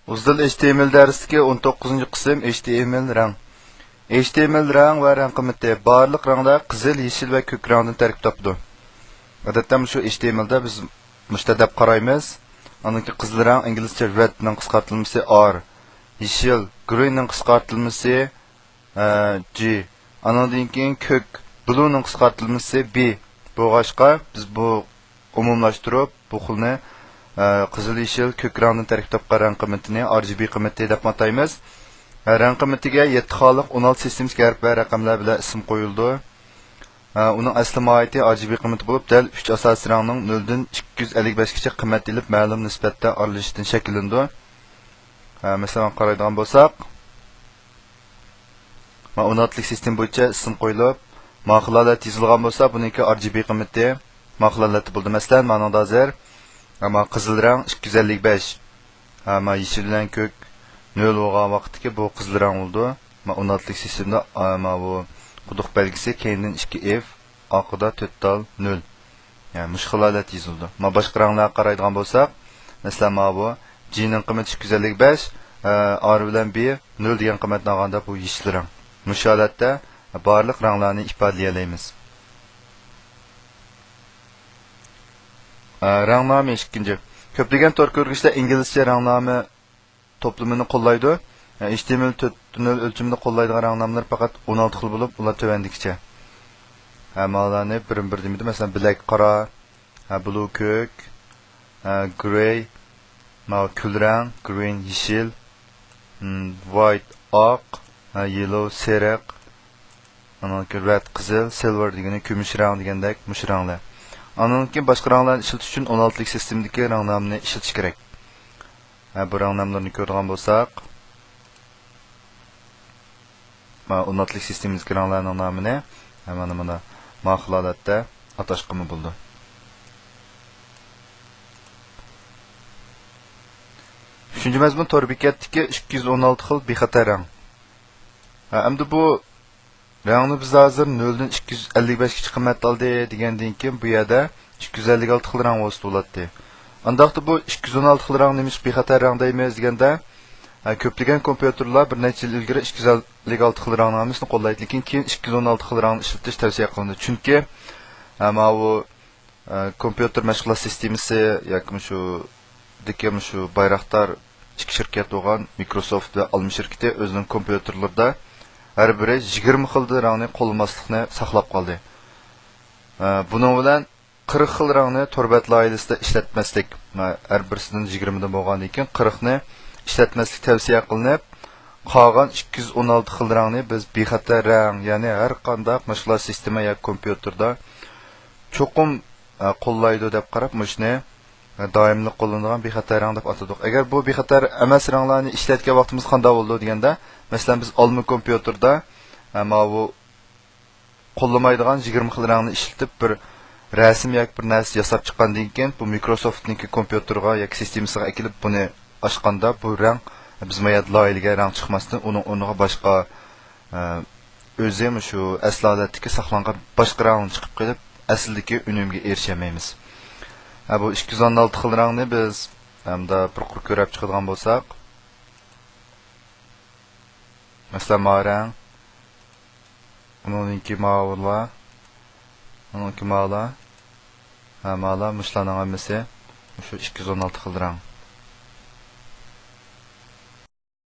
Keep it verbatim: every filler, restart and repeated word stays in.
ئۇزدىل ئېچ تى ئېم ئېل دەرسلىكى، ئون توققۇزىنچى قىسىم، ئېچ تى ئېم ئېل رەڭ. ئېچ تى ئېم ئېل رەڭ ۋە رەڭ قىممىتى. بارلىق رەڭلەر قىزىل، يېشىل ۋە كۆك رەڭدىن تەركىب تاپىدۇ. ئادەتتە مۇشۇ ئېچ تى ئېم ئېل دا بىز مۇشۇنداق دەپ قارايمىز. ئاندىن كېيىن قىزىل رەڭ، ئىنگلىزچە red نىڭ قىسقارتىلمىسى ئار، يېشىل، green نىڭ قىسقارتىلمىسى، ئە، جى. ئانىڭدىن كېيىن كۆك، blue نىڭ قىسقارتىلمىسى بى بولغاچقا، بىز بۇ ئومۇملاشتۇرۇپ، بۇ خىلنى، ئە، قىزىل، يېشىل، كۆك رەڭدىن تەركىب تاپقان رەڭ قىممىتىنى ئار جى بى قىممىتى دەپ ئاتايمىز. ئە، رەڭ قىممىتىگە يەتتە خانىلىق ئون ئالتە سىستېمىسىدىكى ھەرپ ۋە رەقەملەر بىلەن ئىسىم قويۇلىدۇ. ئە، ئۇنىڭ ئەسلى ماھىيىتى ئار جى بى قىممىتى بولۇپ، دەل ئۈچ ئاساسىي رەڭنىڭ نۆلدىن ئىككى يۈز ئەللىك بەشكىچە قىممەت ئېلىپ، مەلۇم نىسبەتتە ئارىلىشىشتىن شەكىللىنىدۇ. ئە، مەسىلەن، قارايدىغان بولساق، مانا، ئون ئالتىلىك سىستېما بويىچە ئىسىم قويۇلۇپ، ماخىل ھالەتتە يېزىلغان بولسا، بۇنىڭكى ئار جى بى قىممىتى ماخىل ھالەتتە بولىدۇ. مەسىلەن، مانىڭدا ھازىر، ئە، ما قىزىل رەڭ ئىككى يۈز ئەللىك بەش، ئە، ما يېشىل بىلەن كۆك نۆل بولغان ۋاقىتتىكى بۇ قىزىل رەڭ بولىدۇ. ما ئون ئالتىلىك سىستېمىدا، ئە، ما بۇ قۇدۇق بەلگىسى، كەينىدىن ئىككى ئېف، ئارقىدا تۆت تال نۆل. يەنى مۇشۇ خىل ھالەتتە يېزىلىدۇ. ما باشقا رەڭلەرگە قارايدىغان بولساق، مەسىلەن، ما بۇ جىنىڭ قىممىتى ئىككى يۈز ئەللىك بەش، ئە، ئار بىلەن بى نۆل دېگەن قىممەتنى ئالغاندا، بۇ يېشىل رەڭ. مۇشۇ ھالەتتە بارلىق رەڭلەرنى ئىپادىلىيەلەيمىز. ئە، رەڭنامە ئىككىنچى. كۆپلىگەن تور كۆرگۈچلەر ئىنگلىزچە رەڭنامە توپلىمىنى قوللايدۇ. ئېچ تى ئېم ئېل تۆت نۆل ئۆلچىمىدە قوللايدىغان رەڭنامىلار پەقەت ئون ئالتە خىل بولۇپ، ئۇلار تۆۋەندىكىچە. ھە، ماۋۇلارنى بىرمۇ بىر دېمىدى. مەسىلەن، بىلەك قارا، ھە، بلۇ كۆك، ھە، گرېي، ماۋۇ كۈل رەڭ، گرىن يېشىل، م، ۋايت ئاق، ھە، يېللو سېرىق، ئانىڭدىن كېيىن رەد قىزىل، سىلۋېر دېگىنى كۈمۈش رەڭ دېگەندەك مۇشۇ رەڭلەر. ئانىڭدىن كېيىن باشقا رەڭلەرنى ئىشلىتىش ئۈچۈن ئون ئالتىلىك سىستېمىدىكى رەڭنامىنى ئىشلىتىش كېرەك. ھە، بۇ رەڭنامىلىرىنى كۆرىدىغان بولساق، مانا ئون ئالتىلىك سىستېمىدىكى رەڭلەرنىڭ نامىنى، ھە، مانا، مانا، ماخىل ھالەتتە ئاتاشقىمۇ بولىدۇ. ئۈچىنچى مەزمۇن، تور بېكەتتىكى ئىككى يۈز ئون ئالتە خىل بىخەتەر رەڭ. ھە، ئەمدى بۇ رەڭنى بىز ھازىر نۆلدىن ئىككى يۈز ئەللىك بەشكىچە قىممەت ئالدى دېگەندىن كېيىن، بۇ يەردە ئىككى يۈز ئەللىك ئالتە خىل رەڭ بولسا بولاتتى. ئانداقتا بۇ ئىككى يۈز ئون ئالتە خىل رەڭنى نېمىشقا بىخەتەر رەڭ دەيمىز دېگەندە، ھە، كۆپلىگەن كومپيۇتېرلار بىر نەچچە يىل ئىلگىرى ئىككى يۈز ئەللىك ئالتە خىل رەڭنامىسىنى قوللايدۇ، لېكىن كېيىن ئىككى يۈز ئون ئالتە خىل رەڭنى ئىشلىتىش تەۋسىيە قىلىندى. چۈنكى، ھە، ماۋۇ، ھە، كومپيۇتېر مەشغۇلات سىستېمىسى ياكى مۇشۇ دىكى مۇشۇ بايراقدار ئىككى شىركەت بولغان مىكروسوفت ۋە ئالما شىركىتى ئۆزىنىڭ كومپيۇتېرلىرىدا ھەر بىرى يىگىرمە خىلدىن رەڭنى قوللىماسلىقنى ساقلاپ قالدى. ئە، بۇنىڭ بىلەن قىرىق خىل رەڭنى تور بەت لايىھىسىدە ئىشلەتمەسلىك، ئە، ھەر بىرسىدىن يىگىرمىدىن بولغاندىن كېيىن قىرىقنى ئىشلەتمەسلىك تەۋسىيە قىلىنىپ، قالغان ئىككى يۈز ئون ئالتە خىل رەڭنى بىز بىخەتەر رەڭ، يەنى ھەر قانداق مەشغۇلات سىستېما ياكى كومپيۇتېردا چوقۇم، ئە، قوللايدۇ دەپ قاراپ، مۇشۇنى، ئە، دائىملىق قوللىنىدىغان بىخەتەر رەڭ دەپ ئاتىدۇق. ئەگەر بۇ بىخەتەر ئەمەس رەڭلەرنى ئىشلەتكەن ۋاقتىمىز قانداق بولىدۇ دېگەندە، مەسىلەن، بىز ئالما كومپيۇتېردا، ئە، ماۋۇ قوللىمايدىغان يىگىرمە خىل رەڭنى ئىشلىتىپ، بىر رەسىم ياكى بىر نەرسە ياساپ چىققاندىن كېيىن، بۇ مىكروسوفتنىڭكى كومپيۇتېرىغا ياكى سىستېمىسىغا ئەكېلىپ، بۇنى ئاچقاندا، بۇ رەڭ، بىز ما يەردە لايىھىلىگەن رەڭ چىقماستىن، ئۇنىڭ ئورنىغا باشقا، ئە، ئۆزى مۇشۇ ئەسلى ھالەتتىكى ساقلانغان باشقا رەڭ چىقىپ قېلىپ، ئەسلىدىكى ئۈنۈمگە ئېرىشەلمەيمىز. ھە، بۇ ئىككى يۈز ئون ئالتە خىل رەڭنى بىز ئەمدى بىر قۇر كۆرۈپ چىقىدىغان بولساق، مەسىلەن، ماۋۇ رەڭ، ئۇنىڭدىن كېيىن ماۋۇلار، ئۇنىڭدىن كېيىن ماۋۇلار، ھە، ماۋۇلار، مۇشۇلارنىڭ ھەممىسى مۇشۇ ئىككى يۈز ئون ئالتە خىل رەڭ.